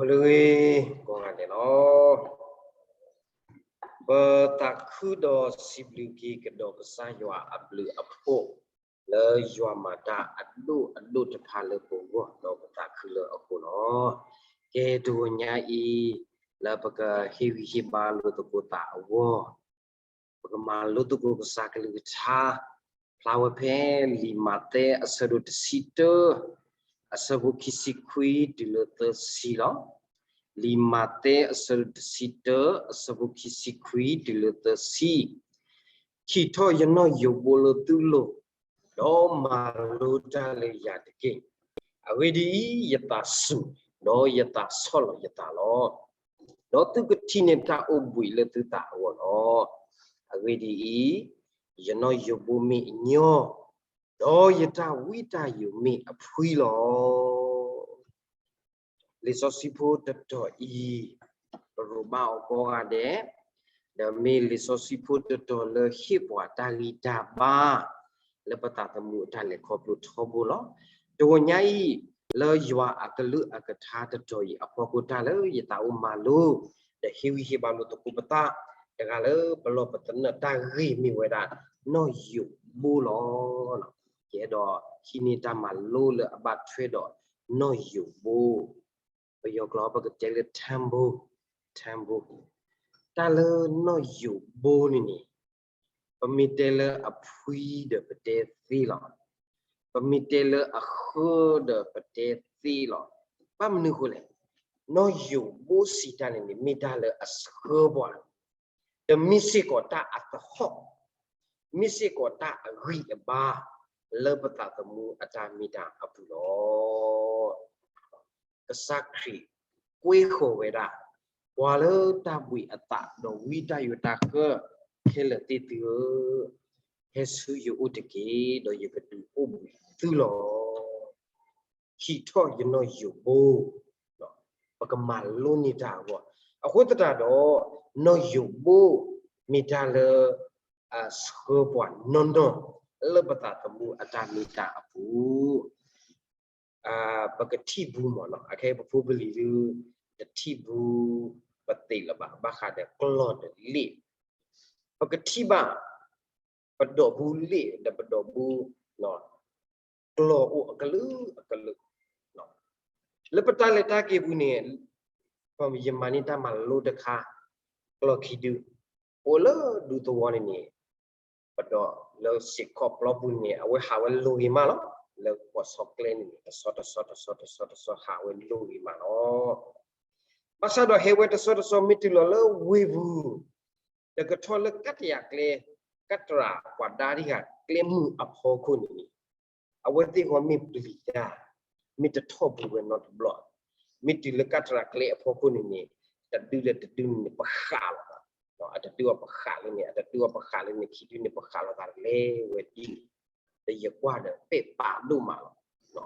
လၢဂ့ၤ ကိးဂၤဒဲးလီၤ. ပသးခုဒီးစံးဘျုးက့ၤကဒီးကစၢ်ယွၤအဘျုးအဖှိၣ် လၢယွၤမၤတၢ်အဒိၣ်အဒိၣ်တဖၣ်လၢပဂီၢ် ဒီးပသးခုလၢအဃိလီၤ. ကဲ တဂီၤညါအံၤ လၢပကဟ့ၣ်ဂံၢ်ဟ့ၣ်ဘါလိာ်သကိးသးအဂီၢ် ပကမၤလိသကိးကစၢ်ကလုၢ်ကထါ ဖျါဝဲဖဲလံာ်မးသဲအဆၢဒိၣ်တဆံတၢ အဆၢဖိခံဆံခွံတုၤလၢသၢဆံလီၤ. လံာ်မးသဲအဆၢဒိၣ်တဆံတၢ အဆၢဖိခံဆံခွံတုၤလၢသၢဆံ, ဟံးထီၣ်ယနီၣ်ယိးဘိလၢသုလိၤ, ဒီးမၤလိတၢ်လၢယၤတက့ၢ်. အဂ့ၢ်ဒ်အံၤ, ယသးစူၤ, ဒီးယသးဆီၣ်လီၤယသးလီၤ. ဒီးသုကထံၣ်န့ၢ်တၢ်အိၣ်ဘှံးလၢသုသးအဂီၢ်လီၤ. အဂ့ၢ်ဒ်အံၤ, ယနီၣ်ယိးဘိမ့ၢ်အညီ, ဒီးယတၢ်ဝံတၢ်ယိးမ့ၢ်အဖှံလီၤ. လံာ်စီဆှံဖိတတီၤအံၤ ပရိးဘၣ်အီၤကိးဂၤဒဲး, ဒီးမ့ၢ်လံာ်စီဆှံဖိတတီၤလၢဟ့ၣ်ပှၤတၢ်ဂံၢ်တၢ်ဘါ လၢပသးသမူအတၢ်လဲၤခီဖျိထီဘိလီၤ. တဂီၤညါအံၤ လၢယွၤအကလုၢ်အကထါတတီၤအံၤ အဖီခိၣ်တၢ်လၢယသးအိၣ်မၤလိ ဒီးဟ့ၣ်ဂံၢ်ဟ့ၣ်ဘါလိာ်သကိးပသး တဂၤလၢပလီၢ်ပသနၢၣ်တၢ်ဂ့ၢ်မ့ၢ်ဝဲဒၣ် နီၣ်ယိးဘိလီၤ. ယအဲၣ်ဒိးဟံးန့ၢ်တၢ်မၤလိလၢအဘၣ်ထွဲဒီးနီၣ်ယိးဘိ, ပယီၤကျိာ်ပကတဲလၢ temple, temple, တၢ်လၢနီၣ်ယိးဘိန့ၣ်န့ၣ် ပမ့ၢ်တဲလၢအဖှံဒီးပတဲသ့လီၤ. ပမ့ၢ်တဲလၢအဃၢဒီးပတဲသ့လီၤ. ဘၣ်မနုၤအဃိလဲၣ်, နီၣ်ယိးဘိစံးတၢ်န့ၣ်န့ၣ် မ့ၢ်တၢ်လၢအဆှၢပှၤ ဒီးမ့ၢ်စ့ၢ်ကီးတၢ်အသဟီၣ်, မ့ၢ်စ့ၢ်ကီးတၢ်အဂံၢ်အဘါ လၢပသးသမူအတၢ်မ့ၢ်တၢ်အပူၤလီၤ. ကစၢ်ခရံာ်ကွဲဃီၤဝဲဒၣ် ပှၤလၢတၢ်ဘှံးအသးဒီးဝံတၢ်ယိးတၢ်ဃၢခဲလၢာ်သ့ၣ်သုဧၢ, ဟဲဆူယအိၣ်တက့ၢ်, ဒီးယကဒုးအိၣ်ဘှံးသုလီၤ. ဟံးထီၣ်ယနီၣ်ယိးဘိ, ပကမၤလိန့ၢ်တၢ်အဂီၢ်. အဃိသတးဒီး နီၣ်ယိးဘိ မ့ၢ်တၢ်လၢ အဆှၢပှၤနီၢ်နီၢ် လၢပသးသမူအတၢ်မ့ၢ်တၢ်အပူၤ, ပကထံၣ်ဘူးမးနီၤ, အခဲအံၤပဖိပလံၤဒု တထံၣ်ဘူးပသ့ၣ်လၢၤဘၣ် ဘၣ်ဃးဒီးကျီၢ်ဒီးလ့ၣ်, ပကထံၣ်ဘၣ် ပဒိးဘူးလ့ၣ်ဒီးပဒိးဘူး ကျီၢ်အိၣ်အကလုာ်အကလုာ်, လၢပတၢ်လဲၤတၢ်က့ၤပူၤန့ၣ် ယမၤန့ၢ်တၢ်မၤလိတခါ, ကျီၢ်ခံဒု, အိၣ်လၢဒူသဝီန့ၣ်န့ၣ်, ပဒိးလၢစ့ၢ်ကီးပျီပူၤန့ၣ် အဝဲဟးဝဲလိၤဂ့ၤမးလီၤ. လၢပှၤဆီကျဲန့ၣ်န့ၣ် တဆီတဆီတဆီတဆီတဆီဟးဝဲလိၤဂ့ၤမးလီၤ. ဘၣ်ဆၣ်ဒီးဟဲဝဲတဆီတဆီမ့ၢ်တုၤလီၤလၢဝ့ၢ်ပူၤ ဒီးကထီၣ်လၢကတၢ်ယၤကျဲ, ကတၢ်ပှၤဒါတဂၤကျဲမုၢ်အဖီခိၣ်န့ၣ်န့ၣ်, အဝဲသ့ၣ်ဃီမ့ၢ်ပျံၤတၢ်, မ့ၢ်တထီၣ်ဘူးဝဲနီတဘျီ, မ့ၢ်တုၤလၢကတၢ်ကျဲအဖီခိၣ်န့ၣ်န့ၣ်, တဒုလၢတဒုန့ၣ်န့ၣ် ပဃးလိာ်သး, အတဒုအီၤပဃးလၢန့ၣ်, အတဒုအီၤပဃးလၢန့ၣ်, ခံဒုန့ၣ်ပဃးလိာ်သးလဲၤဝဲဒ်န့ၣ်, ဒီးယကွၢ်ဒီးပဲာ်ပာ်ဒိၣ်မးလီၤ.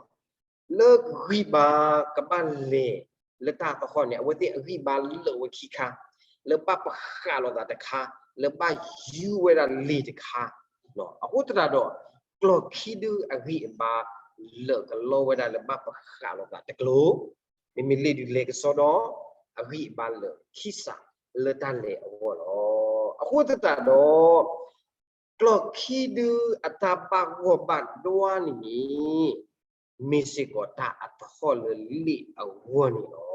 လၢဂံၢ်ဘါကဘၣ်လဲၤ လၢတၢ်သဟီၣ်န့ၣ် အဝဲသ့ၣ်အဂံၢ်ဘါလၢာ်ဝဲခံခါ, လၢဘၣ်ပဃးလိာ်သးတခါ, လၢဘၣ်ယူဝဲဒၣ်လ့ၣ်တခါ, အဃိသတးဒီး ကျီၢ်ခံဒုအဂံၢ်အဘါလၢာ်ကလီဝဲဒၣ်လၢဘၣ်ပဃးလိာ်သးတကျိၤ, မ့မ့ၢ်လ့ၣ်ဒုးလဲၤကစီဒီး အဂံၢ်အဘါလၢာ်ခံစးလၢတၢ်လဲၤအဂီၢ်လီၤ. အဃိသတးဒီး ကျီၢ်ခံဒုအတၢ်ဘၣ်ဂီၢ်ဘၣ်ဒွါန့ၣ်န့ၣ် မ့ၢ်စ့ၢ်ကီးတၢ်အသဟီၣ်လၢလ့ၣ်အဂီၢ်န့ၣ်လီၤ.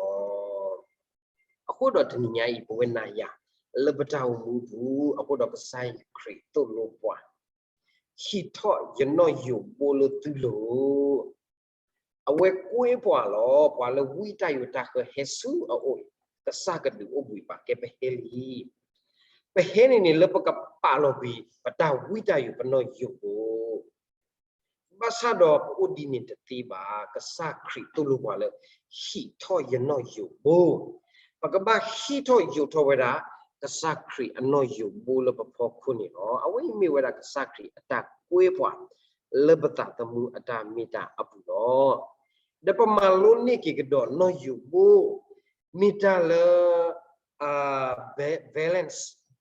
အဃိဒီးတနံၤညါအံၤ ပဝဲနၤယၤ လၢပတၢ်အိၣ်မူပူၤ အဃိဒီးကစၢ်ယ့ၣ်ၡူးခရံာ်သိၣ်လိပှၤ ဟံးထီၣ်ယနီၣ်ယိးဘိလၢသုလိၤ, အဝဲကွဲပှၤလီၤ. ပှၤလၢဝံတၢ်ယိးတၢ်ဃၢဟဲဆူအအိၣ်, ကစၢ်ကဒုးအိၣ်ဘှံးပှၤ ကဲပဟဲလံ. ပဟဲန့ၣ်န့ၣ် လၢပကပာ်လီၤကွံာ် ပတၢ်ဝံတၢ်ယိး ပနီၣ်ယိးဘိ ဘၣ်ဆၣ်ဒီးပအိၣ်ဒ်န့ၣ်တသ့ဘၣ်. ကစၢ်ခရံာ်သိၣ်လိပှၤလၢ ဟံးထီၣ်ယနီၣ်ယိးဘိ, ပကဘၣ်ဟံးထီၣ်ယိးထီၣ်ဝဲဒၣ် ကစၢ်ခရံာ်အနီၣ်ယိးဘိလၢပဖီခိၣ်န့ၣ်လီၤ. အဝဲအံၤမ့ၢ်ဝဲဒၣ်ကစၢ်ခရံာ်အတၢ်ကွဲပှၤ လၢပသးသမူအတၢ်မ့ၢ်တၢ်အပူၤလီၤ. ဒီးပမၤလိန့ၢ်က့ၤကဒီးနီၣ်ယိးဘိ မ့ၢ်တၢ်လၢ balance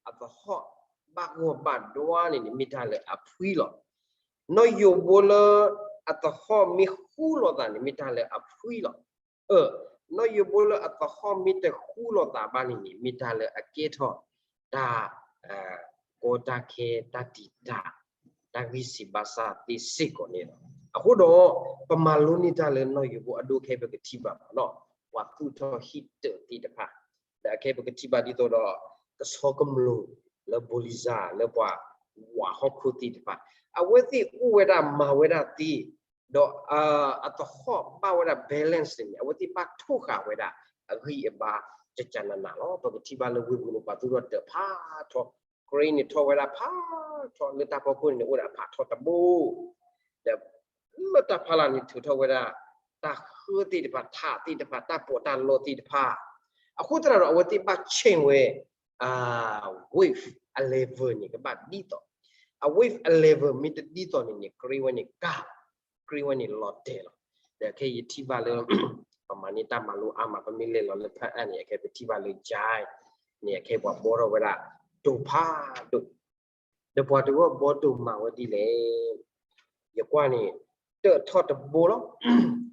အသဟီၣ် ဘၣ်ဂီၢ်ဘၣ်ဒွါန့ၣ်န့ၣ် မ့ၢ်တၢ်လၢအဖှံလီၤ. နီၣ်ယိးဘိလၢအသဟီၣ်မ့ၢ်ဃူလိာ်သးန့ၣ် မ့ၢ်တၢ်လၢအဖှံလီၤ. အၢ နီၣ်ယိးဘိလၢအသဟီၣ်မ့ၢ်တဃူလိာ်သးဘၣ်န့ၣ်န့ၣ် မ့ၢ်တၢ်လၢအကဲထီၣ်တၢ် ကီတၢ်ခဲ တၢ်တံာ်တာ် တၢ်ဂံၢ်စၢ်ဘါစၢ်သ့စ့ၢ်ကီးန့ၣ်လီၤ. အဃိဒီး ပမၤလိန့ၢ်တၢ်လၢနီၣ်ယိးဘိအဒိခဲအံၤ ပကထံၣ်ဘၣ်မးနီၤ ပှၤသူၣ်ထီၣ်ဟံၣ်တၢးသ့ၣ်တဖၣ် ဒီးအခဲအံၤပကထံၣ်ဘၣ်ဒ်သိးဒီး ကဆီကမျူၤလၢ Bolivia လၢပှၤဝးဟီၣ်ခိၣ်သ့ၣ်တဖၣ် အဝဲသ့ၣ်အိၣ်ဝဲဒၣ်မၤဝဲဒၣ်သ့ ဒီးအသဟီၣ်ဘၣ်ဝဲဒၣ် balance န့ၣ် အဝဲသ့ၣ်ဘၣ်ထိၣ်ဃာ်ဝဲဒၣ် အဂံၢ်အဘါ ကကနနၤလီၤ. ပကထံၣ်ဘၣ်လၢဝ့ၢ်ပူၤန့ၣ် ပှၤသူၣ်ထီၣ်တၢးဖးထီ ကရ့န့ၣ်ထီၣ်ဝဲဒၣ်ဖးထီ လၢတၢ်ဖီခိၣ်န့ၣ်န့ၣ် အိၣ်ဒၣ်အဖးထီတဘိ ဒီး လၢတၢ်ဖီလာ်န့ၣ်ထုးထီၣ်ဝဲဒၣ် တၢ်ဃၢသ့ၣ်တဖၣ် ထးသ့ၣ်တဖၣ် တၢ်ပီးတၢ်လီသ့ၣ်တဖၣ် အဃိသတးဒီး အဝဲသ့ၣ်ဘၣ်ဆ့ၣ်ဝဲ wave အ level န့ၣ် ကဘၣ်ဒ်သိး အ wave အ level မ့ၢ်တဒ်သိးန့ၣ်န့ၣ် ကရ့ဝဲန့ၣ်ကၢ် ကရ့ဝဲန့ၣ်လီၤတဲာ်လီၤ. ဒီးခဲအံၤယထံၣ်ဘၣ်လၢ ပမၤန့ၢ်တၢ်မၤလိအါမး ပမ့ၢ်လဲၤလီၤလၢဖၣ်အၣ်န့ၣ် အခဲပထံၣ်ဘၣ်လၢ Jai န့ၣ် အခဲပှၤဘှီထီၣ်ဝဲဒၣ် တိၤဖးဒိၣ် ဒီးပှၤတဝၢဘှီတိၤမၤဝဲဒ်လဲၣ် ယကွၢ်န့ၣ် တၢးထီၣ်တဘိလီၤ.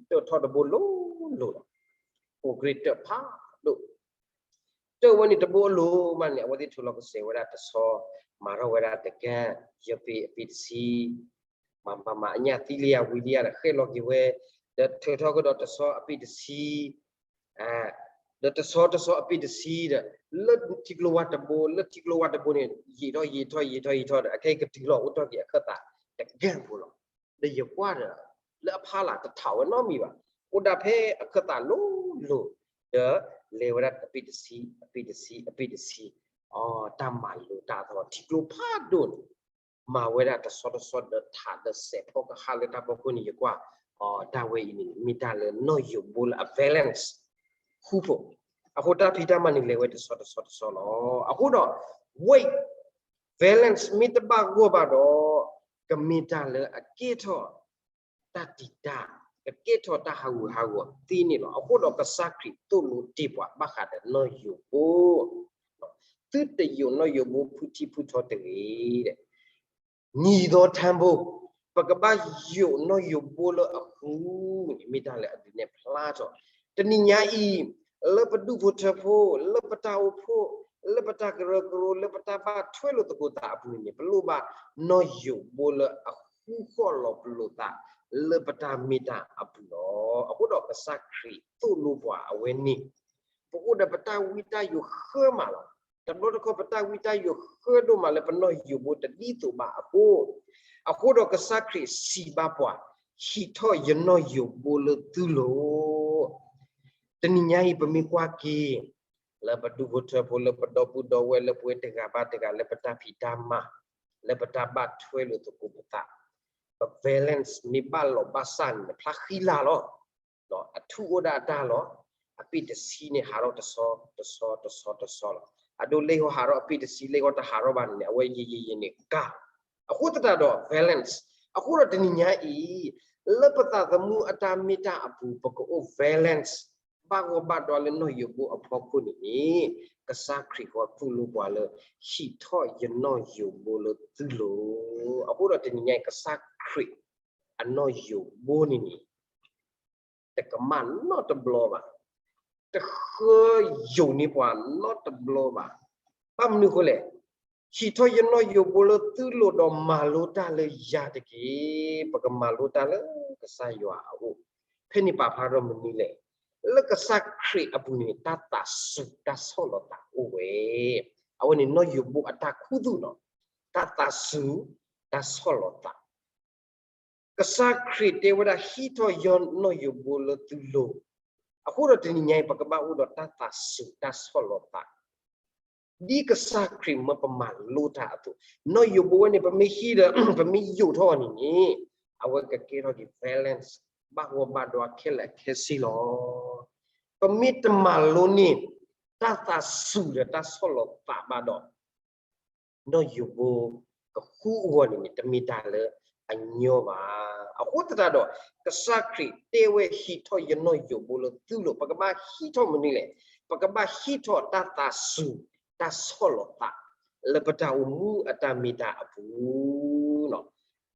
တၢးထီၣ်တဘိလိၤလိၤလီၤ. အိၣ်ကြ့တၢးဖးဒိၣ် တၢးဝဲန့ၣ်တဘိအလိၤမးန့ၣ် အဝဲသ့ၣ်ထုးလီၤကစဲးဝဲဒၣ်တဆီ မၤထီၣ်ဝဲဒၣ်တကဲ ယပ့ၤအပ့ၤတဆံ မၤမၤမၤအညၣ်သံလံယၤဝံၤလံယၤဒီးဃဲၣ်လီၤက့ၤဝဲ ဒီးထုးထီၣ်ကဒီးတဆီအပ့ၤတဆံ ဒီးတဆီတဆီအပ့ၤတဆံဒီး လၢထံကျိဝါတဘိ လၢထံကျိဝါတဘိန့ၣ် ယံာ်ထီၣ်ယံာ်ထီၣ်ယံာ်ထီၣ်ယံာ်ထီၣ်ဒီး အခဲအံၤကတုၤလီၤအိၣ်ထီၣ်က့ၤအခၢၣ်သး တကဲၢ်ဖိလီၤ. ဒီးယကွၢ်ဒီး လၢအဖီလာ်တထးဝဲနီတမံၤဘၣ်. အိၣ်ဒၣ်ဖဲအခၢၣ်သးလိၤလိၤ ဒီးလဲၤဝဲဒၣ်အပ့ၤတဆံ အပ့ၤတဆံ အပ့ၤတဆံ တၢ်မၤလိတၢ်အသီ ထံကျိဖးဒိၣ်န့ၣ် မၤဝဲဒၣ်တဆီတဆီဒီးထးဒီးစဲးဖီကဟၣ်လၢတၢ်ဖီခိၣ်န့ၣ် ယကွၢ် တၢ်ဝဲအံၤန့ၣ် မ့ၢ်တၢ်လၢနီၣ်ယိးဘိလၢအ balance ဃူဖိး အဃိတၢ်ဖံးတၢ်မၤန့ၣ်လဲၤဝဲတဆီတဆီတဆီလီၤ. အဃိဒီး weight balance မ့ၢ်တဘၣ်ဂီၢ်ဘၣ်ဒီး ကမ့ၢ်တၢ်လၢအကဲထီၣ် တၢ်တံာ်တာ် ကကဲထီၣ်တၢ်ဟးဂူာ်ဟးဂီၤသ့န့ၣ်လီၤ. အဃိဒီးကစၢ်ခရံာ်သိၣ်လိတ့ၢ်ပှၤဘၣ်ဃးဒီးနီၣ်ယိးဘိ သုတယိးနီၣ်ယိးဘိဖုထံဖုထီတဂ့ၤ ညီသောထမ်းဘိ ပကဘၣ်ယိးနီၣ်ယိးဘိလၢအဃူန့ၣ် မ့ၢ်တၢ်လၢအဒုးနဲၣ်ဖျါထီၣ် တနံၤညါအံၤ လၢပဒူၣ်ဖိထၢဖိ လၢပတၢ်အိၣ်ဖှိၣ် လၢပတၢ်ကရၢကရိ လၢပတၢ်ဘၣ်ထွဲလိာ်သကိးသးအပူၤန့ၣ် ပလိၣ်ဘၣ်နီၣ်ယိးဘိလၢအဃူဃီၣ်လီၤပလိာ်သး လၢပတၢ်မ့ၢ်တၢ်အပူၤလီၤ. အဃိဒီးကစၢ်ခရံာ်သိၣ်လိပှၤအဝဲန့ၣ် ပအိၣ်ဒီးပတၢ်ဝံတၢ်ယိးဃၢမးလီၤ. တဘျီတခီၣ်ပတၢ်ဝံတၢ်ယိးဃၢဒိၣ်မးလၢပနီၣ်ယိးဘိတဒ်သိးဘၣ်အဃိ, အဃိဒီးကစၢ်ခရံာ်စံးဘၣ်ပှၤ, ဟံးထီၣ်ယနီၣ်ယိးဘိလၢသုလိၤ တနံၤညါအံၤပမ့ၢ်ကွၢ်က့ၤ လၢပဒူၣ်ဖိထၢဖိ လၢပဒီပုၢ်ဒီဝဲၢ် လၢပဝဲတဂၤဘၣ်တဂၤ လၢပတၢ်ဖံးတၢ်မၤ လၢပတၢ်ဘၣ်ထွဲလိာ်သကိးပသး ပ balance မ့ၢ်ဘၣ်လီၤဘၣ်စၢ်န့ၣ် နဖျါဃံလၤလီၤ. အထူၣ်အိၣ်ဒၣ်အတၢ်လီၤ. အပ့ၢ်တဆံန့ၣ် ဟးထီၣ်တဆီ တဆီ တဆီ တဆီလီၤ. အဒိ လ့ၣ်ဟီၣ်ဟးထီၣ်အပ့ၢ်တဆံ လ့ၣ်ဟီၣ်တဟးထီၣ်ဘၣ်န့ၣ်န့ၣ် အဝဲယံာ်ယံာ်ယံာ်န့ၣ်ကါ. အဃိသတးဒီး balance အဃိဒီးတနံၤညါအံၤ လၢပသးသမူအတၢ်မ့ၢ်တၢ်အပူၤ ပကအိၣ် balance ဘၣ်ဂီၢ်ဘၣ်ဒွါလၢနီၣ်ယိးဘိအဖီခိၣ်န့ၣ်န့ၣ် ကစၢ်ခရံာ်ဃီသိၣ်လိပှၤလၢ ဟံးထီၣ်ယနီၣ်ယိးဘိလၢသုလိၤ. အဃိဒီးတနံၤညါအံၤ ကစၢ်ခရံာ်အနီၣ်ယိးဘိန့ၣ်န့ၣ် တကမၣ်နီတဘျီဘၣ်. တဃၢယိာ်န့ၢ်ပှၤနီတဘျီဘၣ်. ဘၣ်မနုၤအဃိလဲၣ်. ဟံးထီၣ်ယနီၣ်ယိးဘိလၢသုလိၤဒီးမၤလိတၢ်လၢယၤတက့ၢ်. ပကမၤလိတၢ်လၢကစၢ်ယွၤအအိၣ်. ဖဲန့ၣ်ပာ်ဖျါထီၣ်မနုၤလဲၣ်. လၢကစၢ်ခရံာ်အပူၤန့ၣ် တၢ်သးစူၤတၢ်ဆီၣ်လီၤသးအိၣ်ဝဲ. အဝဲန့ၣ်နီၣ်ယိးဘိအတၢ်ခူသူၣ်နီၤ. တၢ်သးစူၤ တၢ်ဆီၣ်လီၤသး ကစၢ်ခရံာ်တဲဝဲဒၣ် ဟံးထီၣ်ယနီၣ်ယိးဘိလၢသုလိၤ. အဃိဒီးတနံၤညါအံၤ ပကဘၣ်အိၣ်ဒီးတၢ်သးစူၤတၢ်ဆီၣ်လီၤသး ဒ်ကစၢ်ခရံာ်မၢပမၤလိတၢ်အသိး, နီၣ်ယိးဘိဝဲန့ၣ် ပမ့ၢ်ဟံးဒီး ပမ့ၢ်ယိးထီၣ်အီၤန့ၣ်န့ၣ် အဝဲကကဲထီၣ်က့ၤ balance ဘၣ်ဂီၢ်ဘၣ်ဒွါခဲလၢာ်ခဲဆ့လီၤ. ပမ့ၢ်တမၤလိန့ၢ် တၢ်သးစူၤဒီးတၢ်ဆီၣ်လီၤသးဘၣ်ဒီး နီၣ်ယိးဘိကဃူအဂီၢ်န့ၣ်န့ၣ် တမ့ၢ်တၢ်လၢအညီဘၣ်. အဃိသတးဒီး ကစၢ်ခရံာ်တဲဝဲ ဟံးထီၣ်ယနီၣ်ယိးဘိလၢသုလိၤ, ပကဘၣ်ဟံးထီၣ်မနုၤလဲၣ်. ပကဘၣ်ဟံးထီၣ်တၢ်သးစူၤ တၢ်ဆီၣ်လီၤသး လၢပတၢ်အိၣ်မူအတၢ်မ့ၢ်တၢ်အပူၤ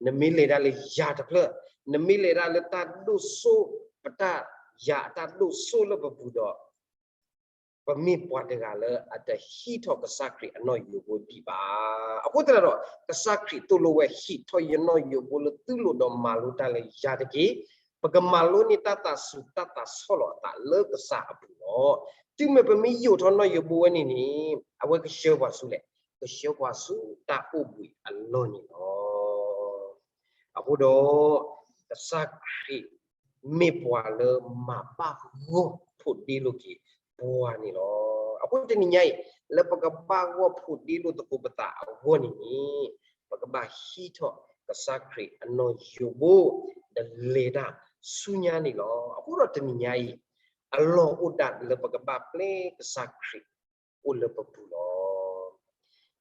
နမ့ၢ်လဲၤဒၣ်လၢယၤတဖျၢၣ်, နမ့ၢ်လဲၤဒၣ်လၢတၢ်ဒိၣ်စိ ပတၢ် ယၤအတၢ်ဒိၣ်စိလၢပပူၤဒီး ပမ့ၢ်ပှၤတဂၤလၢအတဟံးထီၣ်ကစၢ်ခရံာ်အနီၣ်ယိၤဘိဒံးဘၣ်. အဃိသတးဒီး ကစၢ်ခရံာ်သိၣ်လိဝဲ ဟံးထီၣ်ယနီၣ်ယိၤဘိလၢသုလိၤဒီးမၤလိတၢ်လၢယၤတက့ၢ်. ပကမၤလိန့ၢ်တၢ်သးစူၤတၢ်သးဆီလီၤအသးလၢကစၢ်အပူၤလီၤ. တုၤမ့ၢ်ပမ့ၢ်ယိးထီၣ်နီၣ်ယိၤဘိဝဲန့ၣ်န့ၣ် အဝဲကဆှၢပှၤဆူလဲၣ်, ကဆှၢပှၤဆူတၢ်အိၣ်ဘှံးအလီၢ်န့ၣ်လီၤ. အဃိဒီး ကစၢ်ခရံာ် မ့ၢ်ပှၤလၢမၤဘၣ်ဂီၢ်ဖိးဒ့လိာ်က့ၤပှၤန့ၣ်လီၤ. အဃိတနံၤညါအံၤ လၢပကဘၣ်ဂီၢ်ဖိးဒ့လိာ်သကိးပသးအဂီၢ်န့ၣ်န့ၣ် ပကဘၣ်ဟံးထီၣ်ကစၢ်ခရံာ်အနီၣ်ယိၤဘိ ဒီးလဲၤတၢ်ဆူညါန့ၣ်လီၤ. အဃိဒီးတနံၤညါအံၤ အလီၢ်အိၣ်ဒၣ်လၢပကဘၣ်ပျဲကစၢ်ခရံာ် အိၣ်လၢပပူၤလီၤ.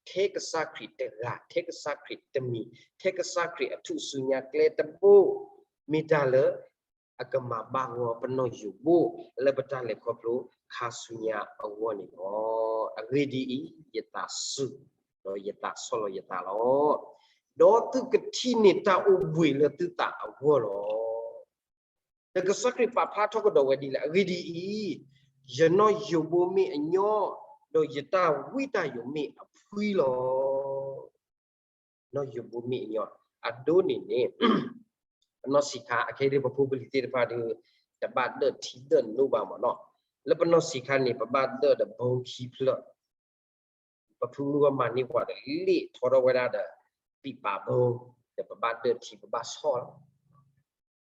ထဲကစၢ်ခရံာ်တဂၤ, ထဲကစၢ်ခရံာ်တမံၤ, ထဲကစၢ်ခရံာ်အထူၣ်စုညါကျဲတဘိ, မ့ၢ်တၢ်လၢ အကမၤဘၣ်ဂီၢ်ပနီၣ်ယိၤဘိ လၢပတၢ်လဲၤခီဖျိခါဆူညါအဂီၢ်န့ၣ်လီၤ. အဂ့ၢ်ဒ်အံၤ, ယသးစူၤ, ဒီးယသးဆီၣ်လီၤယသးလီၤ. ဒီးသုကထံၣ်န့ၢ်တၢ်အိၣ်ဘှံးလၢသုသးအဂီၢ်လီၤ. ဒီးကစၢ်ခရံာ်ပာ်ဖျါထီၣ်ကဒီးဝဲဒ်လဲၣ်, အဂ့ၢ်ဒ်အံၤ, ယနီၣ်ယိၤဘိမ့ၢ်အညီ, ဒီးယတၢ်ဝံတၢ်ယိးမ့ၢ်အဖှံလီၤ. နီၣ်ယိၤဘိမ့ၢ်အညီ, အဒိန့ၣ်န့ၣ် ပနီၢ်ဆံးခါ အခဲအံၤဒ်ပဖိပလံၤသ့ၣ်တဖၣ်ဒီး တဘၣ်ဒၢၣ်ထံဒၢၣ်နိဘၣ်မၢ်နီၤ. လၢပနီၢ်ဆံးခါန့ၣ် ပဘၣ်ဒၢၣ်ဒီးဘိခံဖျၢၣ် ပဖုမုၢ်ဂီၢ်မၤန့ၢ်ပှၤဒီးလ့ၣ်ထီထီၣ်ဝဲဒၣ်ဒီး ပံးပာ်ဘိ, ဒီးပဘၣ်ဒၢၣ်ထံ ပဘၣ်ဆီၣ်လီၤ. ဝံၤ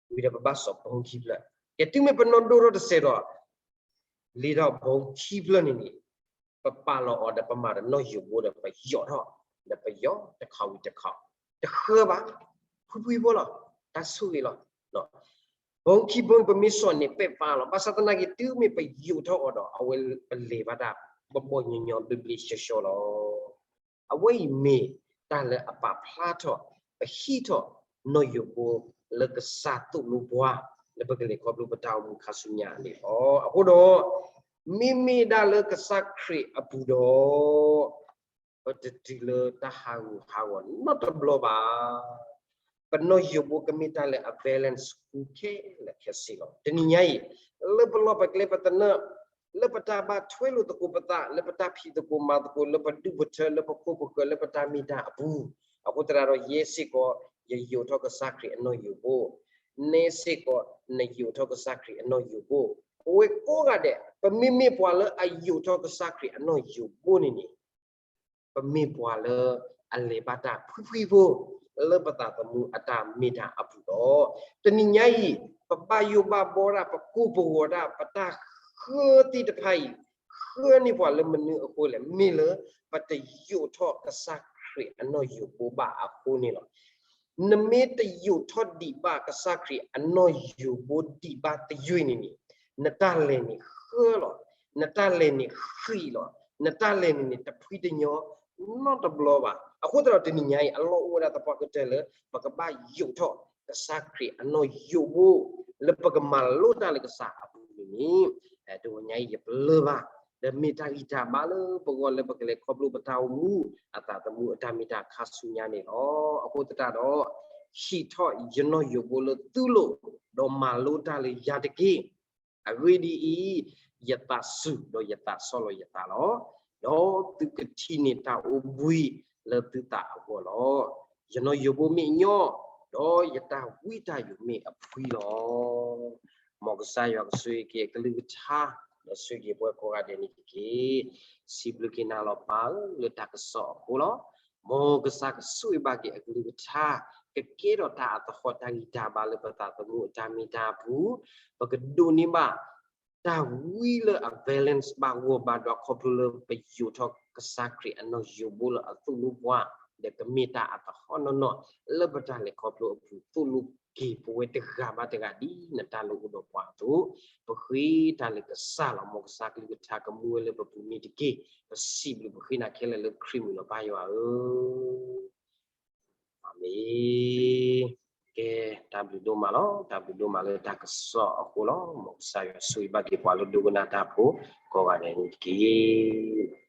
ဒီးပဘၣ်စီၤဘိခံဖျၢၣ်. ကဲတုၤမ့ၢ်ပနီၣ်ဒိၣ်ထီၣ်တစဲးဒီး လံာ်ဒီးဘိခံဖျၢၣ်န့ၣ်န့ၣ် ပပာ်လီၤအီၤဒီးပမၤဒီးနီၣ်ယိၤဘိဒီးပယီၤထီၣ်, ဒီးပယီၤတခီဝံၤတခီ, တဃၢဘၣ်, ဖှံဖှံဖိလီၤ, တၢ်ဆိၣ်ဂ့ၤလီၤ. ဘိခံဘိ ပမ့ၢ်စီၤန့ၣ်ပဲာ်ပါလီၤ. ဘၣ်ဆၣ်သနာ်က့ တုၤမ့ၢ်ပယိၤထီၣ်အီၤဒီး အဝဲပလဲၤဘၣ်တၢ်ဘီဘီညီညီဘျ့ဘျ့ဆှီဆှီလီၤ. အဝဲအံၤမ့ၢ်တၢ်လၢအပာ်ဖျါထီၣ် ပဟံးထီၣ်နီၣ်ယိၤဘိလၢကစၢ်သိၣ်လိပှၤ လၢပကလဲၤခီဖျိပတၢ်အိၣ်မူခါဆူညါန့ၣ်လီၤ. အဃိဒီး မ့မ့ၢ်ဒၣ်လၢကစၢ်ခရံာ်အပူၤဒီး ပတတုၤလၢတၢ်ဟးဂူာ်ဟးဂီၤနီတဘျီဘၣ်. ပနီၣ်ယိၤဘိကမ့ၢ်တၢ်လၢအ balance ဃူခဲလၢာ်ခဲဆ့လီၤ. တနံၤညါအံၤ လၢပလီၢ်ပကျဲပသနၢၣ်, လၢပတၢ်ဘၣ်ထွဲလိာ်သကိးပသး, လၢပတၢ်ဖံးသကိးမၤသကိး, လၢပဒူၣ်ပထၢ, လၢပခိၣ်ပဃၢၤ, လၢပတၢ်မ့ၢ်တၢ်အပူၤ, အဃိသတးဒီး ယဲစ့ၢ်ကီး ယယိးထီၣ်ကစၢ်ခရံာ်အနီၣ်ယိၤဘိ, နဲစ့ၢ်ကီး နယိးထီၣ်ကစၢ်ခရံာ်အနီၣ်ယိၤဘိ, ပဝဲကိးဂၤဒဲး ပမ့မ့ၢ်ပှၤလၢအယိးထီၣ်ကစၢ်ခရံာ်အနီၣ်ယိၤဘိန့ၣ်န့ၣ် ပမ့ၢ်ပှၤလၢအလဲၤဘၣ်တၢ်ဖှံဖှံဖိ လၢပသးသမူအတၢ်မ့ၢ်တၢ်အပူၤလီၤ. တနံၤညါအံၤ ပဘၣ်ယိၣ်ဘၣ်ဘီဒၣ် ပကိၢ်ပဂီၤဒၣ် ပတၢ်ဃၢသ့ၣ်တဖၣ်အံၤ ဃၢန့ၢ်ပှၤလၢမနုၤအဃိလဲၣ်, မ့ၢ်လၢပတယိးထီၣ်ကစၢ်ခရံာ်အနီၣ်ယိၤဘိဘၣ်အဃိန့ၣ်လီၤ. နမ့ၢ်တယိးထီၣ်ဒံးဘၣ်ကစၢ်ခရံာ်အနီၣ်ယိၤဘိဒံးဘၣ်တယုၢ်န့ၣ်န့ၣ် နတၢ်လဲၤန့ၣ်ဃၢလီၤ, နတၢ်လဲၤန့ၣ်ဃံးလီၤ, နတၢ်လဲၤန့ၣ်န့ၣ် တဖှံတညီနီတဘျီဘၣ်. အဃိသတးဒီးတနံၤညါအံၤ အလီၢ်အိၣ်ဝဲဒၣ်သပှၢ်ကတၢၢ်လၢ ပကဘၣ်ယိးထီၣ်ကစၢ်ခရံာ်အနီၣ်ယိၤဘိ လၢပကမၤလိတၢ်လၢကစၢ်အပူၤန့ၣ်န့ၣ် တနံၤညါအံၤယပလၢၢ်ဘၣ် ဒီးမ့ၢ်တၢ်ဂံၢ်တၢ်ဘါလၢပဂီၢ်လၢပကလဲၤခီဖျိပတၢ်အိၣ်မူ အသးသမူအတၢ်မ့ၢ်တၢ်ခါဆူညါန့ၣ်လီၤ. အဃိသတးဒီး ဟံးထီၣ်ယနီၣ်ယိၤဘိလၢသုလိၤ ဒီးမၤလိတၢ်လၢယၤတက့ၢ်. အဂ့ၢ်ဒ်အံၤ, ယသးစူၤဒီးယသးဆီၣ်လီၤယသးလီၤ. ဒီးသုကထံၣ်န့ၢ်တၢ်အိၣ်ဘှံးလၢသုသးအဂီၢ်လီၤ. ယနီၣ်ယိၤဘိမ့ၢ်အညီ, ဒီးယတၢ်ဝံတၢ်ယိးမ့ၢ်အဖှံလီၤ. မ်ကစၢ်ယွၤကဆိၣ်ဂ့ၤက့ၤအကလုၢ်ကထါ, ဒီးဆိၣ်ဂ့ၤက့ၤပှၤကိးဂၤဒဲးန့ၣ်တက့ၢ်. စံးဘျုးက့ၤနၤလီၤပၢ်ဧၢ လၢတၢ်ကစီၣ်အဃိလီၤ. မ်ကစၢ်ကဆိၣ်ဂ့ၤဘၣ်က့ၤအကလုၢ်ကထါ, ကကဲထီၣ်တၢ်အသဟီၣ်တၢ်ဂံၢ်တၢ်ဘါလၢပသးသမူအတၢ်မ့ၢ်တၢ်အပူၤ, ပကဒိးန့ၢ်ဘၣ် တၢ်ဝံလၢအ balance ဘၣ်ဂီၢ်ဘၣ်ဒွးခီဖျိလၢပယိးထီၣ်ကစၢ်ခရံာ်အနီၣ်ယိၤဘိလၢအသိၣ်လိပှၤ, ဒီးကမ့ၢ်တၢ်အသဟီၣ်နီၢ်နီၢ် လၢပတၢ်လဲၤခီဖျိအပူၤ သိၣ်လိက့ၤပဝဲတဂၤဘၣ်တဂၤဒ်နတၢ်လၢအိၣ်ဒီးပှၤအသိး, ပဃ့တၢ်လၢကစၢ်လီၤ. မ်ကစၢ်ကလုၢ်ကထါကမူဝဲလၢပပူၤန့ၣ်တက့ၢ်. ပစံးဘျုးပဃ့နၤခဲလၢာ်လၢခရံာ်မံၤလီၤပၢ်ယွၤဧၢ. အၤမ့ၣ်. ကဲ, တၢ်ဘျုးဒိၣ်မးလီၤ. တၢ်ဘျုးဒိၣ်မးလၢတၢ်ကစီၣ်အဃိလီၤ. မ်ကစၢ်ယွၤဆိၣ်ဂ့ၤဘၣ်က့ၤပှၤလၢဒိကနၣ်တၢ်ဖိ ကိးဂၤဒဲးန့ၣ်တက့ၢ်.